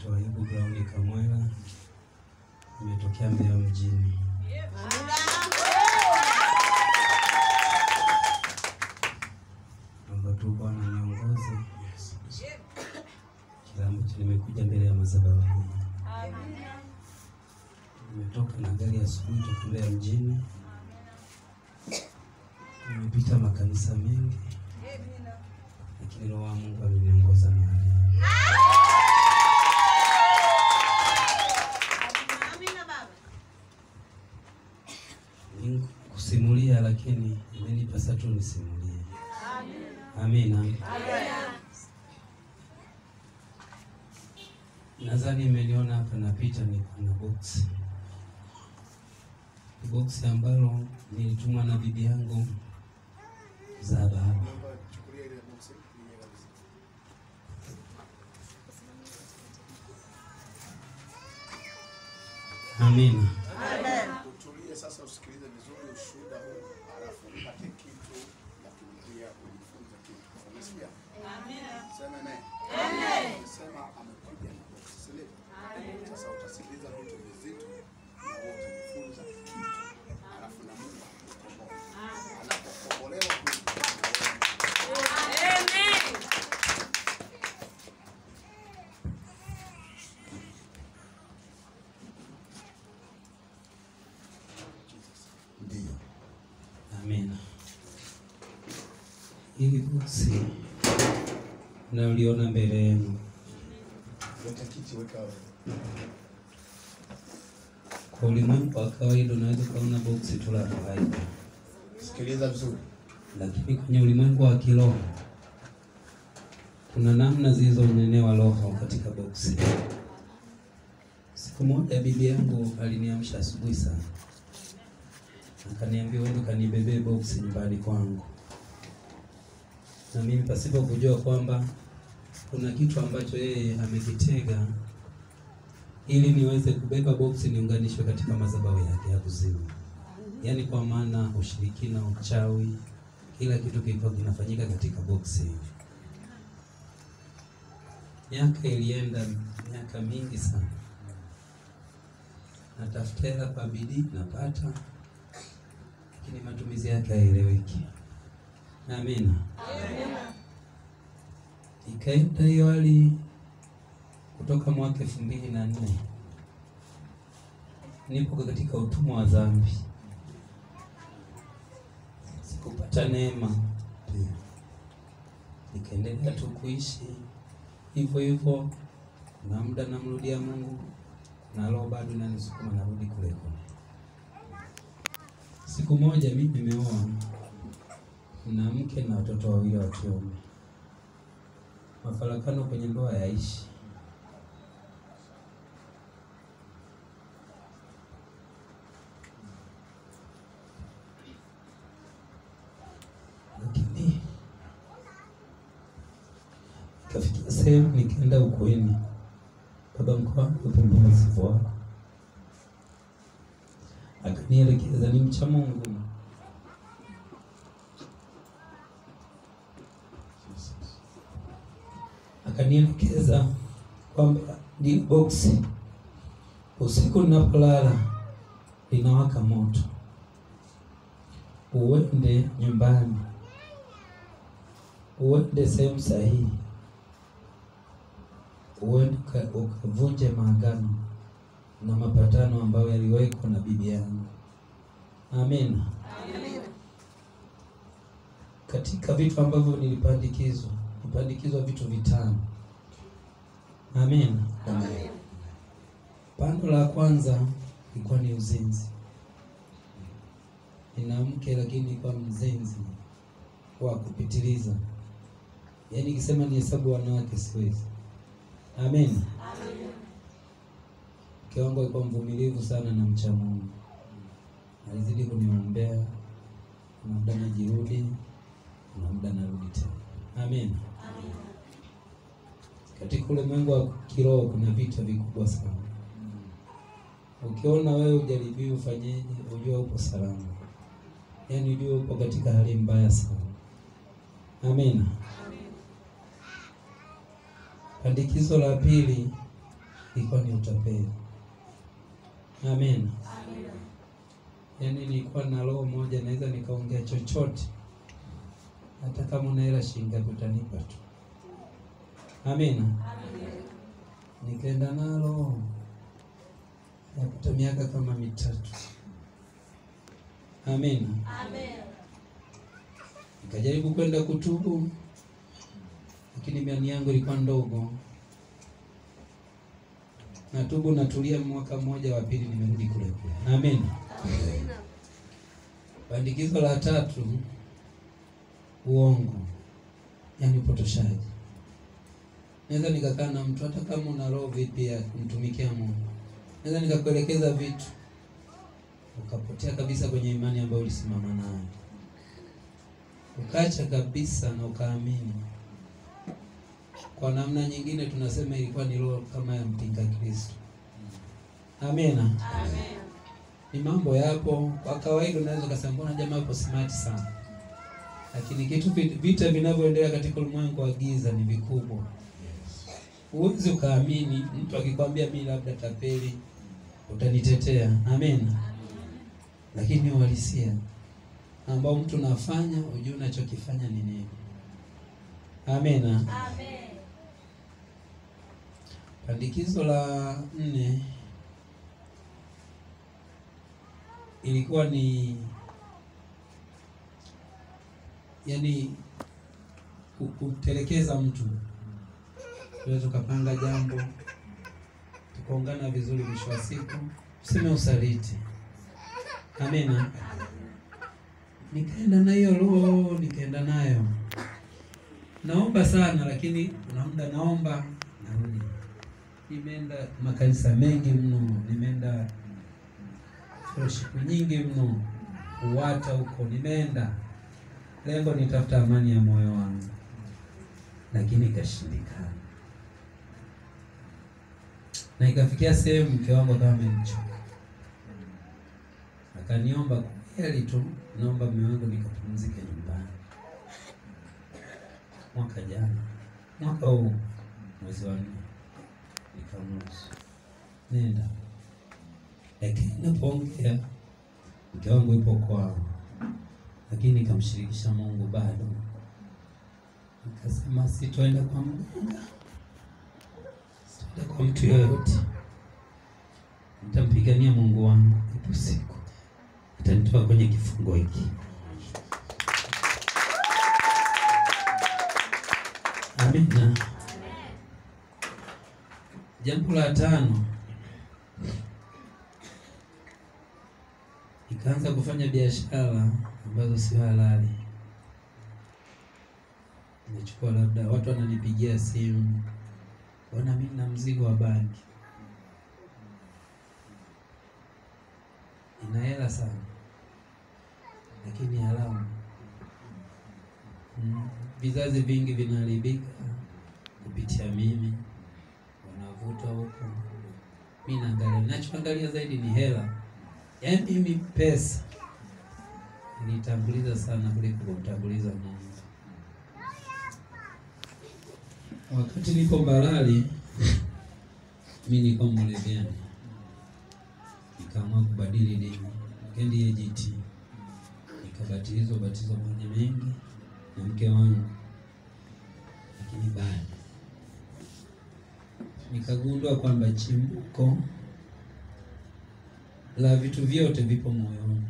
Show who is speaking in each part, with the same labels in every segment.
Speaker 1: Naitwa Ayubu Brown Kamwela. Nimetokea Mbeya mjini. Naomba tu Bwana niongoze. Kila ambacho nimekuja mbele ya madhabahu hii. Nimetoka na gari asubuhi kutoka Mbeya mjini. Nimepita makanisa mengi, lakini Roho wa Mungu ameniongoza mahali. Amina. Kusimulia, lakini imenipasa tu nisimulie. Amina. Amina. Nadhani mmeniona hapa napita niko na box. Box ambalo nilitumwa na bibi yangu za baba. Amina.
Speaker 2: Amen. Utulie sasa, usikilize vizuri ushuhuda huu, alafu upate kitu lakini pia ujifunze kitu. Umesikia? Amina. Sema amen. Amen. Sema amekuja na box, si ndio? Amen. Sasa utasikiliza vitu vizito na wewe utajifunza kitu, alafu na Mungu akukomboe. Anapokombolewa huyu.
Speaker 3: Amen.
Speaker 2: Ndio.
Speaker 1: Amina. Hili boksi na uliona mbele yenu.
Speaker 2: Leta kiti weka hapo.
Speaker 1: Kwa ulimwengu wa kawaida unaweza kuona boksi tu la kawaida.
Speaker 2: Sikiliza vizuri.
Speaker 1: Lakini kwenye ulimwengu wa kiroho kuna namna zilizonenewa roho katika boksi. Siku moja bibi yangu aliniamsha asubuhi sana. Akaniambia wewe kanibebee boksi nyumbani kwangu. Na mimi pasipo kujua kwamba kuna kitu ambacho yeye amekitega ili niweze kubeba boksi niunganishwe katika madhabahu yake ya kuzimu. Yaani kwa maana ushirikina, uchawi, kila kitu kilikuwa kinafanyika katika boksi. Miaka ilienda, miaka mingi sana. Natafuta hela kwa bidii, napata, lakini matumizi yake hayaeleweki. Amina.
Speaker 3: Amina.
Speaker 1: Ikaenda hiyo hali kutoka mwaka 2004. Nipo katika utumwa wa dhambi. Sikupata neema. Nikaendelea tu kuishi hivyo hivyo. Kuna muda namrudia Mungu, na roho bado inanisukuma narudi kule kule. Siku moja mimi nimeoa na mke na watoto wawili wa kiume. Mafarakano kwenye ndoa yaishi. Lakini ikafikia sehemu nikaenda ukweni. Baba mkwe wangu yupo msifu wako. Akanielekeza ni mcha Mungu. Akanielekeza kwamba ni boksi usiku ninapolala linawaka moto, uende nyumbani, uende sehemu sahihi, uende ukavunje maagano na mapatano ambayo yaliwekwa na bibi yangu. Amina.
Speaker 3: Amina.
Speaker 1: Katika vitu ambavyo nilipandikizwa, nilipandikizwa vitu vitano. Amina.
Speaker 2: Amen.
Speaker 1: Pando la kwanza ilikuwa ni uzinzi. Nina mke lakini nilikuwa mzinzi wa kupitiliza. Yaani nikisema ni hesabu wanawake siwezi. Amen.
Speaker 3: Amen.
Speaker 1: Mke wangu alikuwa mvumilivu sana na mcha Mungu. Alizidi kuniombea. Kuna muda najirudi, kuna muda narudi tena. Amen.
Speaker 3: Amen.
Speaker 1: Katika ulimwengu wa kiroho kuna vita vikubwa sana. Ukiona wewe ujaribiwi ufanyeje, ujue upo salama. Yaani ujue upo katika hali mbaya sana. Amen.
Speaker 3: Amen.
Speaker 1: Pandikizo la pili Ilikuwa ni utapeli. Amen. Yaani nilikuwa na roho moja, naweza nikaongea chochote, hata kama una hela shilingi ngapi utanipa tu. Amina. Nikaenda nalo yapata miaka kama 3. Amina. Nikajaribu kwenda kutubu, lakini imani yangu ilikuwa ndogo. Natubu, natulia mwaka mmoja, wa pili nimerudi kule kule. Amina. Pandikizo la 3, uongo, yaani upotoshaji. Naweza nikakaa na mtu hata kama una roho vipi ya kumtumikia Mungu, naweza nikakuelekeza vitu ukapotea kabisa kwenye imani ambayo ulisimama nayo, ukaacha kabisa na ukaamini. Kwa namna nyingine tunasema ilikuwa ni roho kama ya mpinga Kristo. Amina. Amen. Ni mambo yapo kwa kawaida, unaweza kusema mbona jamaa yupo smart sana, lakini kitu vita vinavyoendelea katika ulimwengu wa giza ni vikubwa. Huwezi ukaamini mtu akikwambia mimi labda tapeli, utanitetea. Amen. Lakini uhalisia ambao mtu nafanya, ujue unachokifanya ni nini. Amen. Amen. Pandikizo la 4 ilikuwa ni yani kutelekeza mtu. Tuweza kupanga jambo tukaungana vizuri, mwisho wa siku useme usaliti. Amina. Nikaenda na hiyo roho, nikaenda nayo. Naomba sana, lakini kuna muda naomba narudi. Nimeenda makanisa mengi mno, nimeenda fellowship nyingi mno, uwata huko nimeenda. Lengo nitafuta amani ya moyo wangu, lakini ikashindikana. Na ikafikia sehemu mke wangu akawa amenichoka, akaniomba kweli tu, naomba mume wangu nikapumzike nyumbani. Mwaka jana, mwaka huu mwezi wa 4, nikamruhusu nenda. Lakini ninapoongea mke wangu yupo kwao, lakini nikamshirikisha Mungu bado. Nikasema sitoenda kwa mganga, sitoenda kwa mtu yoyote, nitampigania Mungu wangu. Ipo siku atanitoa kwenye kifungo hiki. Amina. Jambo la 5, nikaanza kufanya biashara ambazo sio halali. Nimechukua labda watu wananipigia simu, bwana mimi na mzigo wa banki, ina hela sana lakini haramu. Vizazi vingi vinaharibika kupitia mimi, wanavutwa huko. Mimi naangalia, ninachoangalia zaidi ni hela. Yaani mimi pesa nilitanguliza sana kuliko kumtanguliza Mungu. Wakati niko Mbarali, mimi nilikuwa Moravian, nikaamua kubadili dini, nikaenda AGT, nikabatizwa batizo maji mengi na mke wangu, lakini bado nikagundua kwamba chimbuko la vitu vyote vipo moyoni.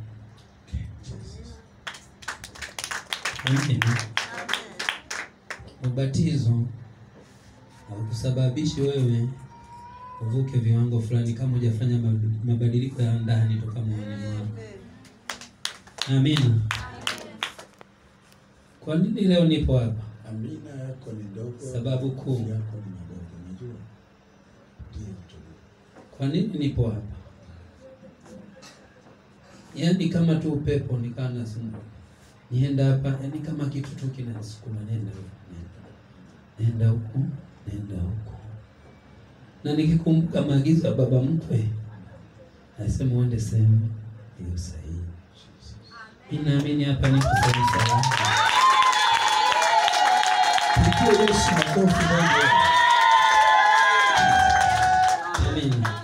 Speaker 1: Amina. Ubatizo haukusababishi wewe uvuke viwango fulani kama hujafanya mabadiliko ya ndani toka moyoni mwako. Amina. Kwa nini leo nipo hapa?
Speaker 2: Amina yako ni ndogo.
Speaker 1: Sababu kuu
Speaker 2: yako ni ndogo, unajua. Ndio tu.
Speaker 1: Kwa nini nipo hapa? Yaani kama tu upepo nikaa nasema nienda hapa, yaani kama kitu tu kinanisukuma nenda huku, nenda huku, nenda huku. Na nikikumbuka maagizo ya baba mkwe, alisema uende sehemu hiyo sahihi. Mimi naamini hapa nipo sehemu sahihi.
Speaker 2: Pigie Yesu makofi mengi.
Speaker 1: Amina.